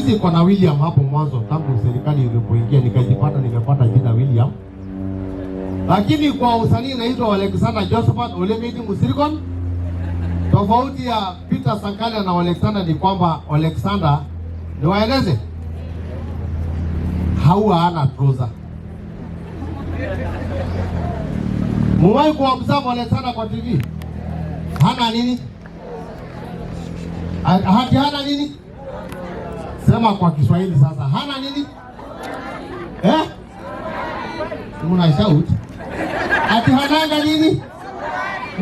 Mimi siko na William hapo mwanzo, tangu serikali ilipoingia nikajipata nimepata jina William, lakini kwa usanii naitwa Alexander Josephat Olemedi Musirikon. Tofauti ya Peter Sankalia na Alexander ni kwamba Alexander, niwaeleze, haua hana trouser. Muwahi kuobserve Alexander kwa TV? Hana nini? Hati hana nini? Sema kwa Kiswahili sasa. Hana nini? Eh? Muna shout? Ati hananga nini?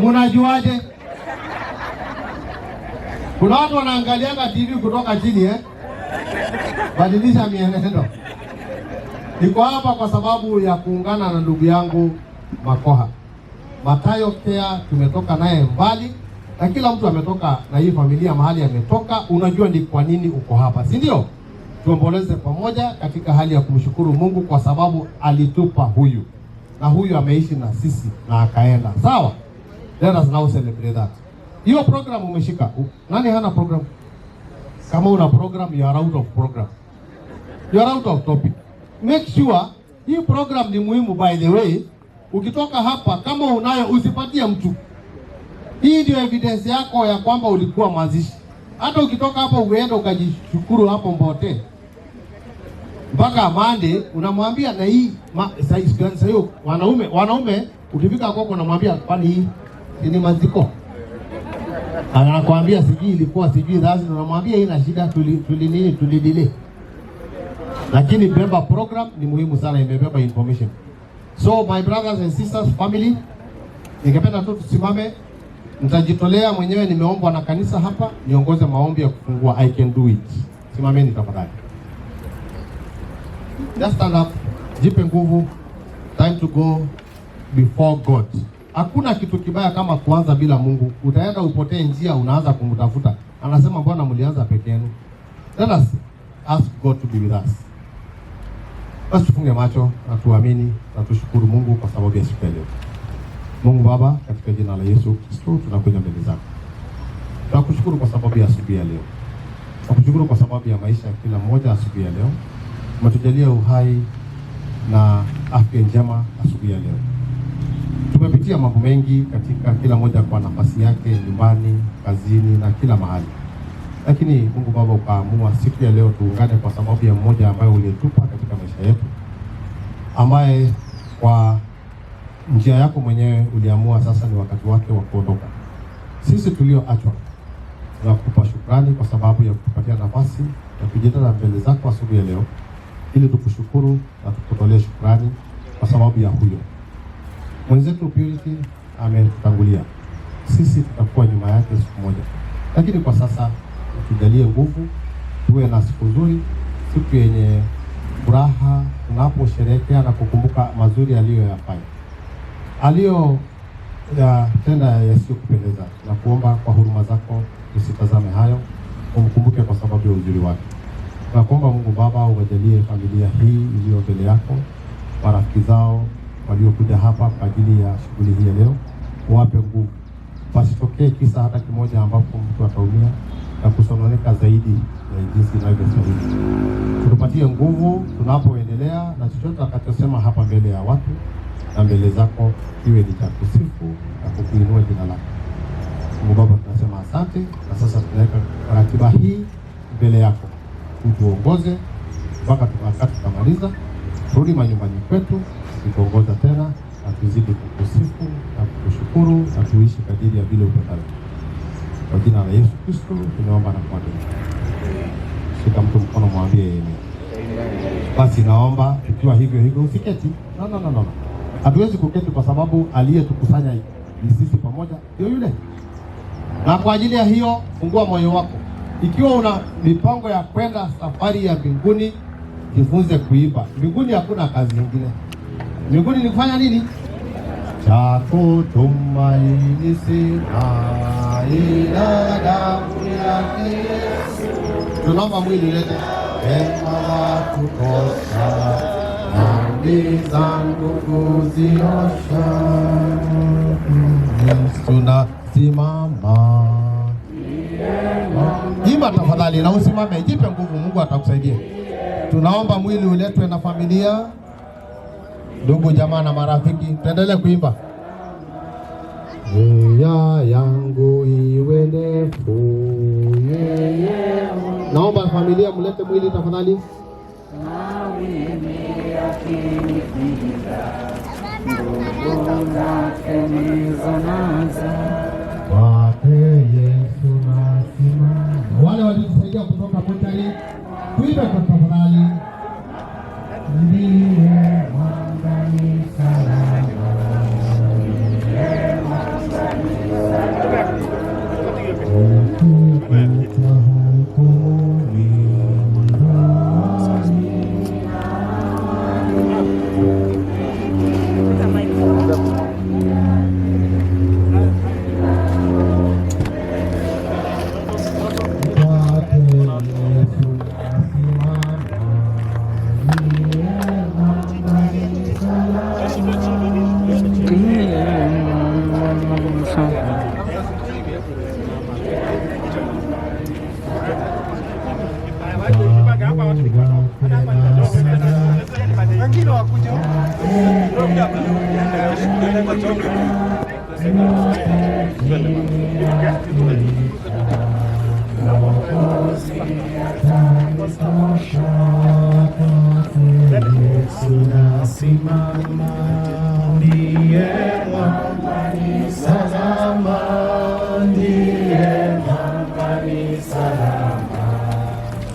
Munajuaje? Kuna watu wanaangalianga TV kutoka chini eh? Badilisha mienendo. Niko hapa kwa sababu ya kuungana na ndugu yangu Makoha. Matayo Kea tumetoka naye mbali na kila mtu ametoka na hii familia mahali ametoka. Unajua ni kwa nini uko hapa, si ndio? Tuomboleze pamoja katika hali ya kumshukuru Mungu kwa sababu alitupa huyu na huyu ameishi na sisi na akaenda. Sawa, let us now celebrate that. Hiyo program umeshika. Nani hana program? Kama una program, you are out of program, you are out of topic. Make sure hii program ni muhimu. By the way, ukitoka hapa kama unayo usipatie mtu. Hii ndio evidence yako ya kwamba ulikuwa mwanzishi. Hata ukitoka hapo uende ukajishukuru hapo Mbote mpaka Monday unamwambia na hii sasa wanaume ukifika kwako unamwambia kwani hii ni maziko, anakuambia sijui ilikuwa sijui dhasi, unamwambia hii na shida tuli nini tulidile. Lakini beba program ni muhimu sana, imebeba information. So my brothers and sisters, family, ningependa tu tusimame. Nitajitolea mwenyewe, nimeombwa na kanisa hapa niongoze maombi ya kufungua. I can do it. Simameni tafadhali. Just stand up, jipe nguvu. Time to go before God. Hakuna kitu kibaya kama kuanza bila Mungu. Utaenda upotee njia, unaanza kumtafuta, anasema mbona mlianza peke yenu? Let us ask God to be with us. Basi tufunge macho na tuamini na tushukuru Mungu kwa sababu ya siku ya leo. Mungu Baba, katika jina la Yesu Kristo tunakuja mbele zako. Tunakushukuru kwa sababu ya asubuhi ya leo. Tunakushukuru kwa sababu ya maisha ya kila mmoja asubuhi ya leo. Umetujalia uhai na afya njema asubuhi ya leo. Tumepitia mambo mengi katika kila mmoja kwa nafasi yake, nyumbani, kazini na kila mahali, lakini Mungu Baba ukaamua siku ya leo tuungane kwa sababu ya mmoja ambaye uliyetupa katika maisha yetu, ambaye kwa njia yako mwenyewe uliamua sasa ni wakati wake wa kuondoka. Sisi tulioachwa tunakupa shukrani kwa sababu ya kutupatia nafasi ya kujitana mbele zako asubuhi ya leo, ili tukushukuru na tukutolee shukrani kwa sababu ya huyo mwenzetu Purity ametutangulia. Sisi tutakuwa nyuma yake siku moja, lakini kwa sasa tujalie nguvu, tuwe na siku nzuri, siku yenye furaha tunaposherehekea na kukumbuka mazuri aliyoyafanya, aliyoyatenda yasiyokupendeza, na kuomba kwa huruma zako usitazame hayo, umkumbuke kwa sababu ya uzuri wake. Na kuomba Mungu Baba uwajalie familia hii iliyo mbele yako, marafiki zao waliokuja hapa kwa ajili ya shughuli hii ya leo, wape nguvu, pasitokee kisa hata kimoja ambapo mtu ataumia na kusononeka zaidi ya jinsi inavyostahili. Tutupatie nguvu tunapoendelea na chochote atakachosema hapa mbele ya watu na mbele zako iwe ni cha kusifu na kukuinua jina lako. Mungu Baba, tunasema asante, na sasa tunaweka ratiba hii mbele yako, utuongoze mpaka wakati tutamaliza, turudi manyumbani kwetu, ukituongoza tena na tuzidi kukusifu na kukushukuru na tuishi kadiri ya vile upendavyo. Kwa jina la Yesu Kristo tumeomba na kuamini. Shika mtu mkono, mwambie amen. Basi naomba tukiwa hivyo hivyo usiketi. No, no, no, no. Hatuwezi kuketi kwa sababu aliyetukusanya ni sisi pamoja ndio yule. Na kwa ajili ya hiyo, fungua moyo wako. Ikiwa una mipango ya kwenda safari ya mbinguni, jifunze kuimba. Mbinguni hakuna kazi nyingine. Mbinguni ni kufanya nini? Cha kutumaini sina ila damu yake Yesu. Tunaomba mwili ulete rehema wa kutosha, dhambi zangu kuziosha. Tunasimama. Imba tafadhali na usimame, jipe nguvu, Mungu atakusaidia. Tunaomba mwili uletwe na familia, ndugu jamaa na marafiki. Tuendelee kuimba. Njia yangu iwe ndefu, yeye. Naomba familia mlete mwili tafadhali. Mawimbi yakinipiga, nguvu zake ndizo nazo. Kwake Yesu nasimama. Wale waliotusaidia kutoka mochari, tuimbe kwa tafadhali. Ndiye mwamba ni salama. Ukikuta hukumuni, ndani. Kwake Yesu nasimama. Ndiye mwamba ni salama. Ndiye mwamba salama. Yesu nasimama, ndiye mwamba ni salama, ndiye mwamba ni salama,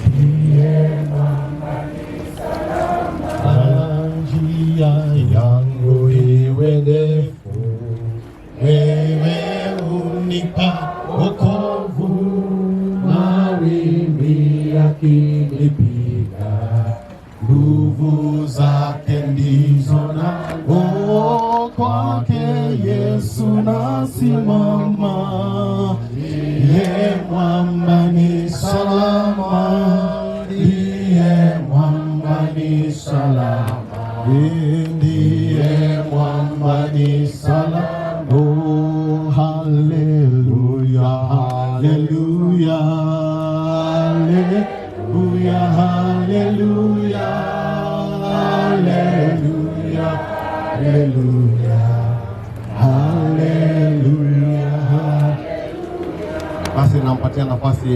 ndiye mwamba ni salama. Njia yangu iwe ndefu, wewe unipa wokovu, mawimbi yakinipiga, nguvu zake ndizo na oh, kwake Yesu nasimama, ndiye mwamba ni salama, ndiye mwamba ni salama, ndiye mwamba ni salama. Oh, haleluya, haleluya, haleluya, haleluya, haleluya, haleluya, haleluya. Basi nampatia nafasi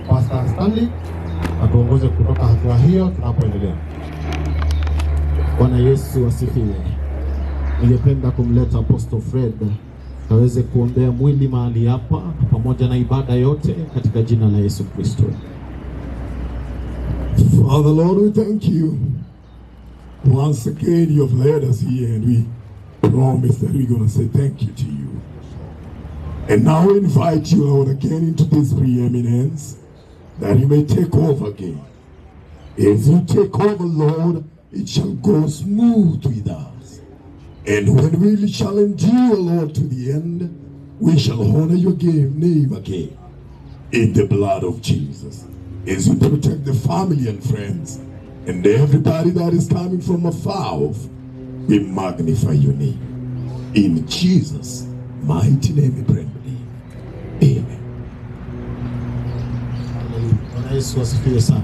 Pastor Stanley atuongoze kutoka hatua hiyo tunapoendelea. Bwana Yesu asifiwe. Ningependa kumleta Apostle Fred aweze kuombea mwili mahali hapa pamoja na ibada yote katika jina la Yesu Kristo. Father Lord, we thank you. Once again, you have led us here, and we promise that we're going to say thank you to you. And now we invite you, Lord, again into this preeminence, that you may take over again. As you take over, Lord, it shall go smooth with us. And when we shall endure, Lord, to the end, we shall honor your name again in the blood of Jesus. As you protect the family and friends and everybody that is coming from afar off, we magnify your name. In Jesus' mighty name we pray and believe. Amen. Bwana Yesu asifiwe sana.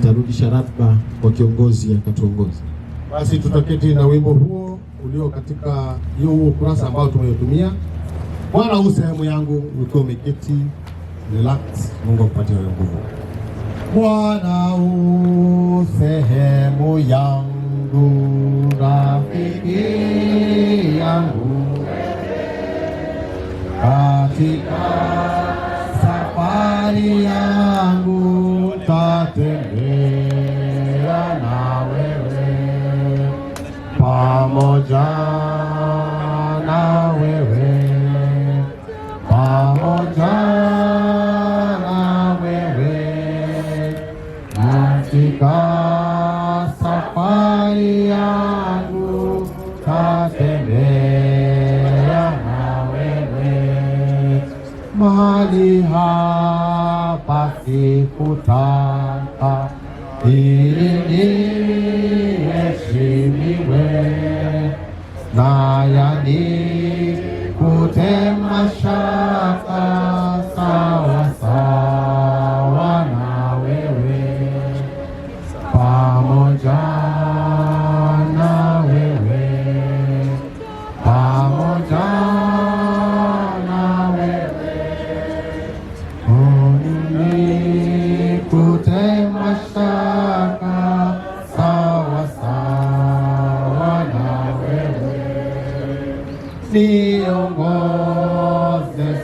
Tarudisha ratiba kwa kiongozi akatuongoza. Basi tutaketi na wimbo huo ulio katika hiyo huo ukurasa ambao tumeutumia. Bwana huu sehemu yangu, ukiwa umeketi relax, Mungu akupatie wewe nguvu. Bwana u sehemu yangu, rafiki yangu katika safari yangu tatembea na wewe, pamoja na wewe, pamoja na wewe katika safari yangu tatembea na wewe, mahali hapa sikutaka ili niheshimiwe na yanikute mashaka sawa sawa. Nifute mashaka sawa sawa na wewe, niongoze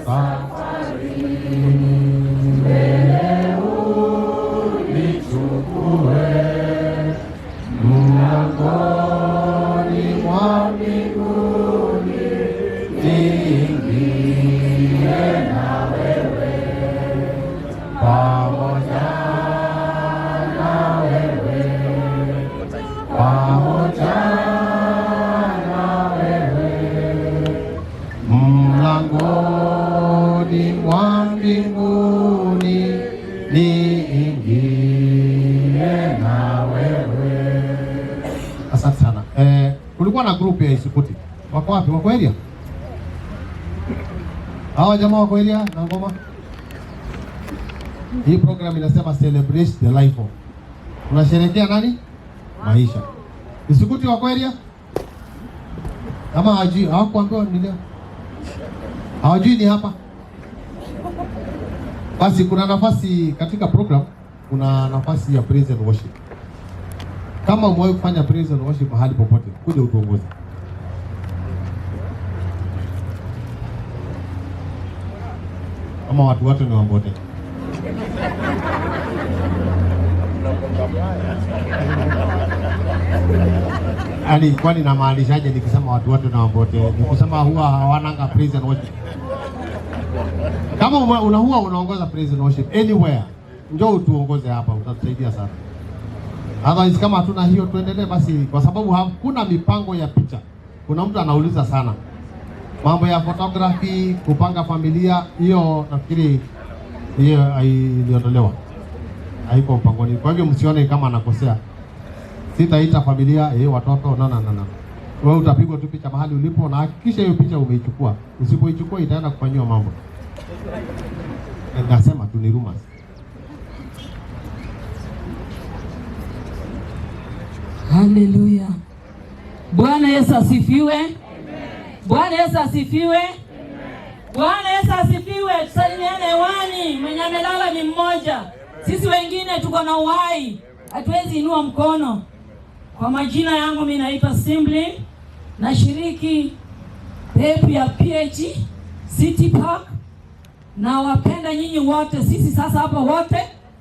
safarini mbele unichukue mlangoni mwa mbinguni, niingie na wewe, pamoja na wewe, pamoja na wewe, mlangoni mwa mbinguni niingie na wewe. Asante sana. Kulikuwa na group ya Isukuti. Wako wapi? Wako area? Hawa jamaa wako area na ngoma? Hii program inasema celebrate the life of. Unasherehekea nani? Maisha. Isukuti wako area? Kama hawajui, hawakuambiwa ni leo. Hawajui ni hapa. Basi kuna nafasi katika program, kuna nafasi ya praise and worship. Kama umewahi kufanya praise and worship mahali popote, kuja utuongoze. Kama watu wote ni wambote. Yaani, kwani namaanishaje nikisema watu wote ni wambote? Ni kusema huwa hawananga praise and worship. Kama una huwa unaongoza praise and worship anywhere, njoo utuongoze hapa, utatusaidia sana. Otherwise kama hatuna hiyo tuendelee basi, kwa sababu hakuna mipango ya picha. Kuna mtu anauliza sana mambo ya photography, kupanga familia, hiyo nafikiri hiyo iliondolewa, haiko mpangoni. Kwa hivyo msione kama anakosea. Sitaita familia watoto, no, no, no, no. Wewe utapigwa tu picha mahali ulipo na hakikisha hiyo picha umeichukua. Usipoichukua itaenda kufanyiwa mambo. Nasema tu ni rumors. Haleluya. Bwana Yesu asifiwe. Bwana Yesu asifiwe. Bwana Yesu asifiwe. Tusalimiane hewani. Mwenye amelala ni mmoja. Sisi wengine tuko na uhai, hatuwezi inua mkono. Kwa majina yangu mimi naitwa Simblin, nashiriki pepu ya PH City Park. Na wapenda nyinyi wote. Sisi sasa hapa wote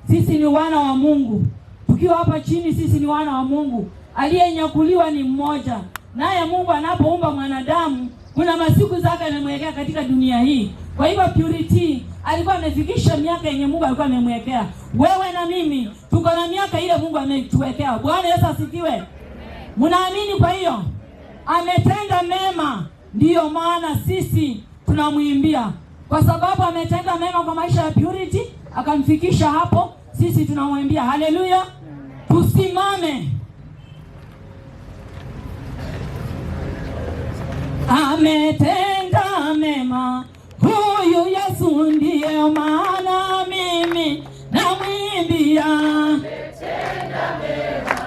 sisi ni wana wa Mungu. Tukiwa hapa chini sisi ni wana wa Mungu. Aliyenyakuliwa ni mmoja. Naye Mungu anapoumba mwanadamu kuna masiku zake amemwekea katika dunia hii. Kwa hivyo Purity alikuwa amefikisha miaka yenye Mungu alikuwa amemwekea. Wewe na mimi tuko na miaka ile Mungu ametuwekea. Bwana Yesu asifiwe. Mnaamini? Kwa hiyo ametenda mema, ndiyo maana sisi tunamwimbia, kwa sababu ametenda mema kwa maisha ya Purity akamfikisha hapo. Sisi tunamwimbia haleluya. Tusimame. Ametenda mema huyu Yesu, ndiye maana mimi namwimbia. Ametenda mema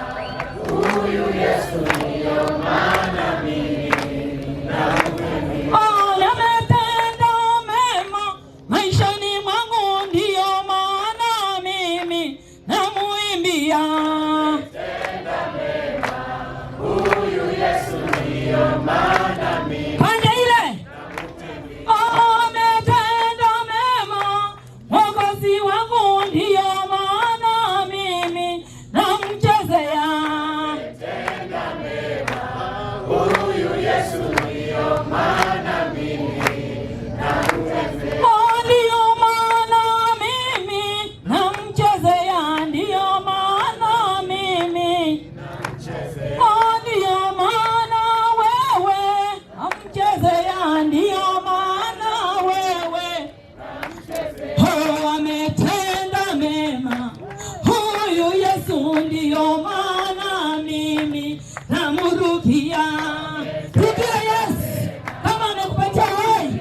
huyu Yesu, ndiye maana mimi namwimbia. Ametenda mema maishani mwangu, ndiyo maana mimi namwimbia. Ametenda mema huyu Yesu, ndiyo maana mimi Pande ile. Ametenda mema Mwokozi wangu, ndiyo maana mimi namchezea. Ametenda mema huyu Yesu, ndiyo maana mimi namchezea. Ndiyo maana mimi namchezea, ndiyo maana mimi Namchezea. Ndiyo maana wewe namchezea, ndiyo maana wewe. Oh, ametenda mema huyu Yesu, ndiyo maana mimi namrukia. Rukia Yesu kama amekupatia uhai.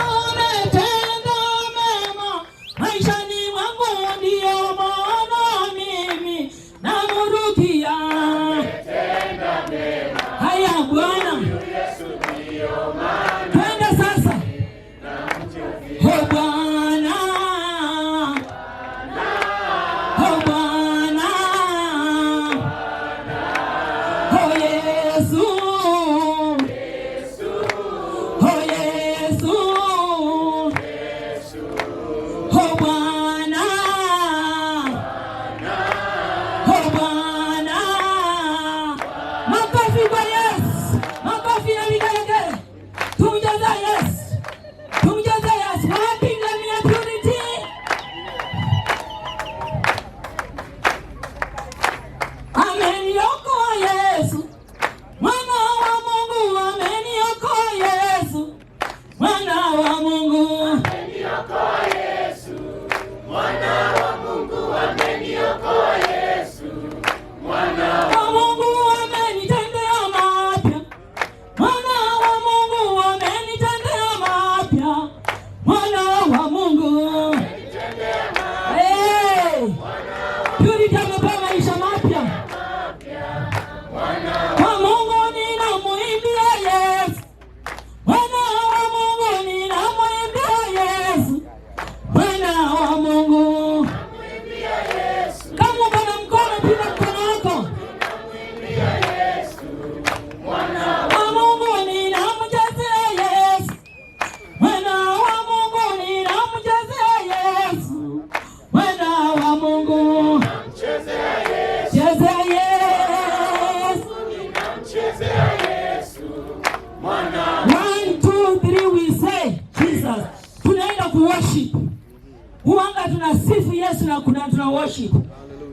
Ametenda mema maishani mwangu, ndiyo maana mimi namrukia. Haya Bwana, twende sasa. Oh, Oh Bwana, oh Bwana. Makofi kwa Yesu, makofi na vigelegele. Tumjaze Yesu, tumjaze Yesu. Wapi ngamia Purity? Ameniokoa Yesu, mwana wa Mungu. Ameniokoa Yesu, mwana wa Mungu. Ameniokoa Yesu, mwana wa Mungu. Ameniokoa Yesu, mwana wa Mungu. Amenitendea mapya, mwana wa Mungu. Amenitendea mapya, mwana wa Mungu. Hey! Purity amepewa maisha mapya. Kwa Mungu ninamuimbia Yesu, mwana wa Mungu. Ninamuimbia Yesu, mwana wa Mungu. Kama uko na mkono, piga mkono wako. Wa Mungu ninamchezea Yesu, mwana wa Mungu. Ninamchezea Yesu, mwana wa Mungu. Chezea Yesu. Chezea Yesu, mwana One, two, three, we say Jesus. Tunaenda kuworship. Huanga tunasifu Yesu na kuna tuna worship.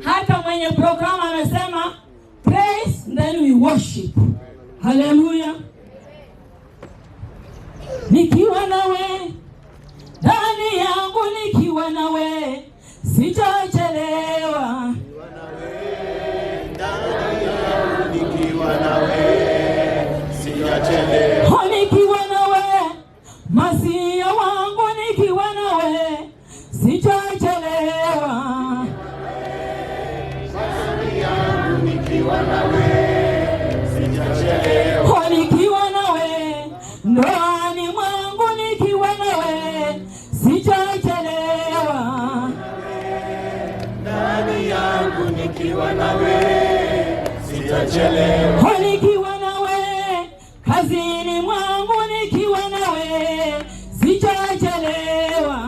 Hata mwenye programu amesema praise, then we worship. Haleluya. Nikiwa nawe ndani yangu, nikiwa nawe sitachelewa. Nikiwa nawe sijachelewa. Oh, nikiwa nawe Masia wangu, nikiwa nawe sitachelewa. Nikiwa nawe sijachelewa. Oh, nikiwa nawe ndoani mwangu, nikiwa nawe sitachelewa. Ndani yangu nikiwa nawe sitachelewa. Oh, nikiwa nawe kazini mwangu, nikiwa nawe sitachelewa.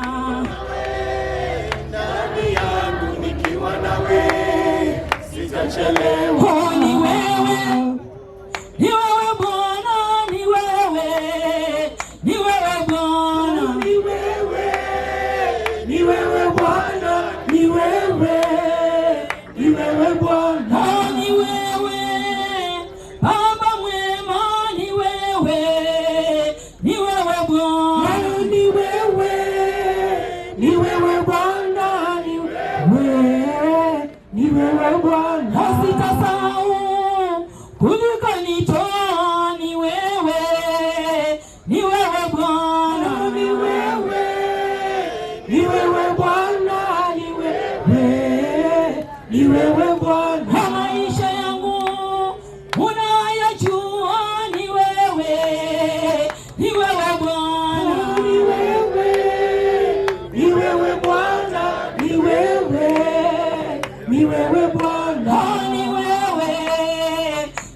Ndani yangu nikiwa nawe sitachelewa. Oh, ni wewe, ni wewe Bwana, ni wewe, ni wewe Bwana. Ni wewe, ni wewe Bwana, ni wewe, ni wewe Bwana. Oh, ni wewe Baba mwema, ni wewe, ni wewe Bwana. Ni wewe, ni wewe Bwana, ni wewe, ni wewe Bwana. Oh, sitasahau kulikonitoa, ni wewe, ni wewe Bwana. Ni wewe, ni wewe Bwana, ni wewe, ni wewe Bwana. Kwa maisha yangu unayajua, ni wewe, ni wewe Bwana. Ni wewe, ni wewe Bwana, ni wewe, ni wewe Bwana. Oh, ni wewe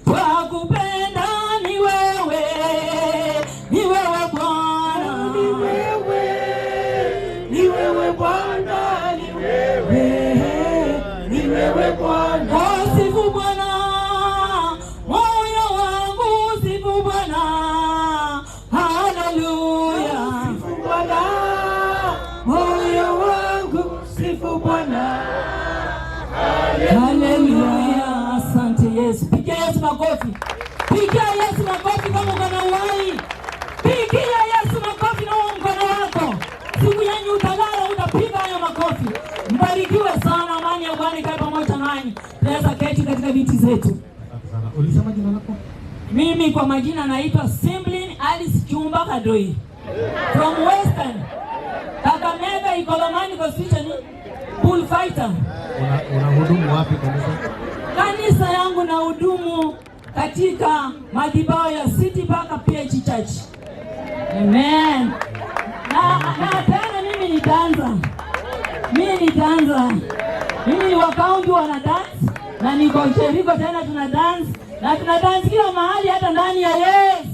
twakupenda, ni wewe, ni wewe Bwana. Ni wewe, ni wewe Bwana, ni wewe, ni wewe Bwana. Oh, sifu Bwana, moyo wangu, sifu Bwana, haleluya. Sifu Bwana, moyo wangu, sifu Bwana. Haleluya, asante Yesu. Pigia Yesu makofi, pigia Yesu makofi kama uko na uhai. Pigia Yesu makofi na huo mkono wako. Siku yenye utalala utapiga hayo makofi. Mbarikiwe sana, amani ya Bwana ikae pamoja nanyi. Tunaweza keti katika viti zetu. Asante sana. Ulisema jina lako? Mimi kwa majina naitwa Simlin Alice Chumba Kadoi from Western Kakamega, Ikolomani constituency, bullfighter. Unahudumu wapi kanisa? Kanisa yangu na hudumu katika madhabahu ya City Park PH Church. Amen. Na tena mimi ni dancer. Mimi ni dancer. Mimi wa kaunti wana dance na niko Jericho tena tuna dance na tuna dance kila mahali hata ndani ya Yesu.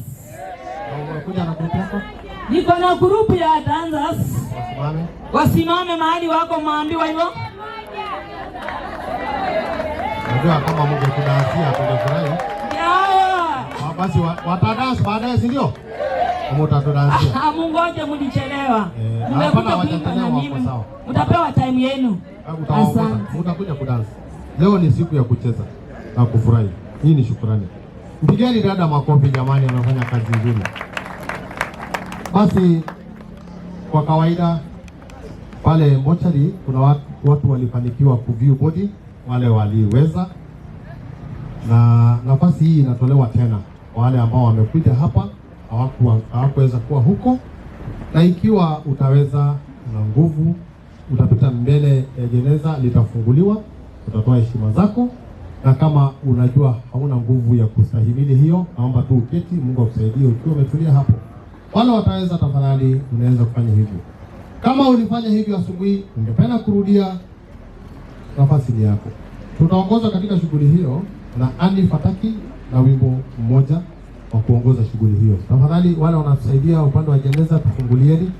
Na umekuja na group yako? Niko na group ya dancers. Wasimame. Wasimame. Wasimame mahali wako, maambiwa hivyo. Najua kama mungetudansia tungefurahi. Hawa. Ah, basi watadance baadaye, si ndio? Kama utatudansia. Ah, mungoje, mlichelewa. Eh, Mmekuja hapana, kuimba na hawajachelewa, wako mimi. sawa. Mtapewa time yenu. Utawaongoza. Asante. Utakuja kudance. Leo ni siku ya kucheza na kufurahi. Hii ni shukrani. Mpigeni dada makofi jamani, amefanya kazi nzuri. Basi kwa kawaida pale mochari kuna watu walifanikiwa kuview body, wale waliweza, na nafasi hii inatolewa tena kwa wale ambao wamekuja hapa hawakuweza kuwa huko, na ikiwa utaweza na nguvu, utapita mbele ya jeneza, litafunguliwa, utatoa heshima zako, na kama unajua hauna nguvu ya kustahimili hiyo, naomba tu uketi, Mungu akusaidie ukiwa umetulia hapo. Wale wataweza, tafadhali, unaweza kufanya hivyo. Kama ulifanya hivyo asubuhi, ungependa kurudia, nafasi ni yako. Tutaongoza katika shughuli hiyo na Andy Fataki na wimbo mmoja wa kuongoza shughuli hiyo. Tafadhali wale wanatusaidia upande wa jeneza, tufungulieni.